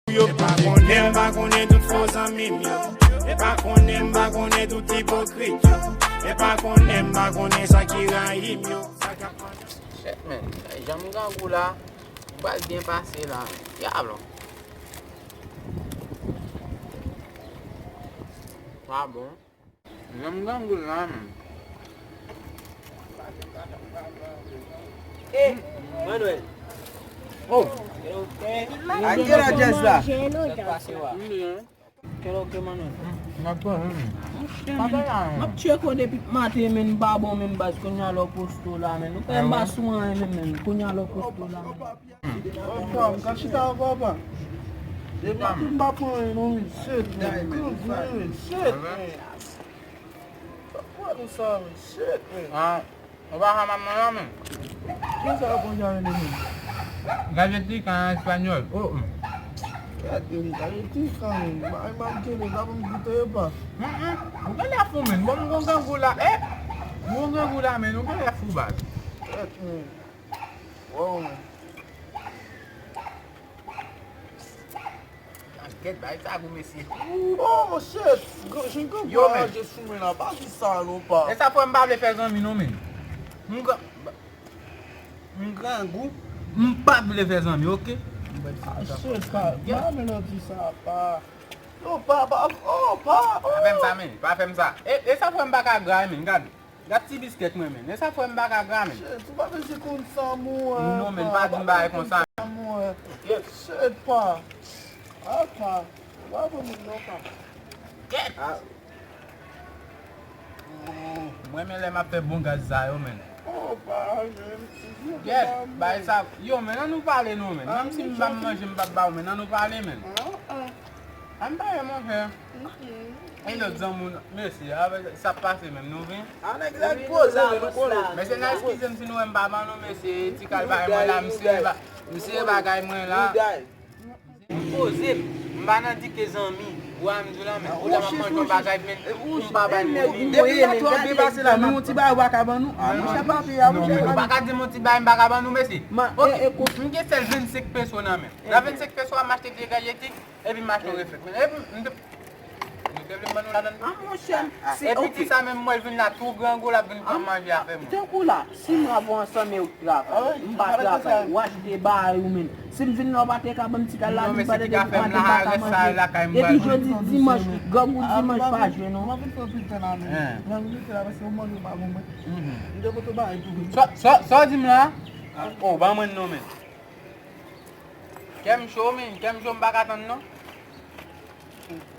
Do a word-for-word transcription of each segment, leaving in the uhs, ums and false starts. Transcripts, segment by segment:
Yo pa konnen, m pa konnen tout fo zanmi m yo. E pa konnen, m pa konnen tout ipokrit yo. E pa konnen, m pa konnen sa ki rayi m yo. Sa k ap Shit, man. Jan m grangou la, m pral byen pase la, man. Dyab. Pa bon. Jan m grangou la, man. Eh, Manuel. Oh. Ak ki la jazz la? Sa k pase wa? M byen. Kèlòke, Manuel? M ap pran, hmm. Monchè, men, m ap tcheke w depi maten, men, m pa bon, men, baz, kounye a lè w poste w la, men. Ou fè m pa sou anyen, men, men. Kounye a lè w poste w la, men. Papa, m ka chita avè w, papa. Depi maten m pa pran anyen, non, men. Shit, men. Shit, men. Papa, nou sa, men. Shit, men. Ou pa ka manman la, men. Kisa w konn jan rele menm? Gazeti kan an espanyòl. Oh, oh. Gade, gazeti kan, bay m al tele, la pou m goute yo pa. Mm, mm. Ou genlè fou, men. Bon, m gon grangou la. Eh! M gon grangou la, men. Ou genlè fou, baz. Gade, men. Wow, men. Kèt, bay sa gou, mesye. Oh, shit! Jan grangou a raje sou mwen la, pa di sa non, pa. E sa fè m pa vle fè zanmi non, men. M gran-, m grangou, m pa vle fè zanmi, oke? Ah, shit, pa, pa melodi sa, pa. Non, pa, pa, oh, pa, oh. Pa fè m sa, men, pa fè m sa. E, e sa fè m pa ka gra, men, gade. Gad ti biskèt mwen, men. E sa fè m pa ka gra, men. Shit, ou pa bezwen konn sa, mwen. Non, men, pa di m bagay konsa. Shit, pa. Ah, pa. Ou pa bon moun, non, pa. Kèt! Mwen, men lè m ap fè bon gaz sa yo, men. Oh, pa, men. Kèt! Bay sa. Yo, men, ann nou pale, non, men. Menm si m pa manje, m p ap ba ou, men, ann nou pale, men. Ah, ah. Ann pale, monchè. E lòt zanmi w, mesye, avè sa k pase menm, nou vin? A nèg la poze, men nou poze. Mesye, n a eskize m si nou wè m pa ban nou, mesye, ti kal bagay mwen la, m sere ba-, m sere bagay mwen la. M poze m, m pa nan dike zanmi. Ou a m di w la, men, ou ta m ap manje yon bagay, men, m pa ban nou li. Depi la twò byen pase la, nou yon ti bagay ou pa ka ban nou. Ah, monchè, pa peye, ah, monchè, pa peye. Ou pa ka di m yon ti bagay m pa ka ban nou, mesye. Oke, m gen sèl vennsenk peso nan men m. Nan vennsenk peso a, m achte de gayeti. Epi m achte yon reflèk. Men epi m te, nou te vle m ban nou ladann tou. Ah, monchè, se, epi ti sa menm, mwen vin la tou grangou, l ap vin pran manje avè mwen. Tankou la, si m avè w ansanm e ou travay, m pa travay, ou achte bagay ou menm. Si m vin la, ou pa te ka ban m ti kal la, non, men se ki ka fè m la, rès sa lakay m. Depi jodi dimanch, grangou dimanch pa jwe non. M anvi fè pil tan la menm. M anvi mete la paske ou mande ou pa bon mwen. M te pote bagay pou ou. Sa, sa, sa w di m la? Oh, ban mwen non men. Kè m cho, men. Kè m cho, m pa ka tann, non.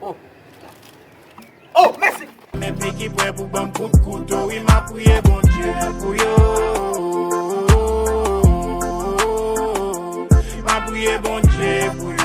Oh. Oh, mèsi! Men pi ki prè pou ban m kout kouto, wi, m ap priye Bondye pou yo. M ap priye Bondye pou yo.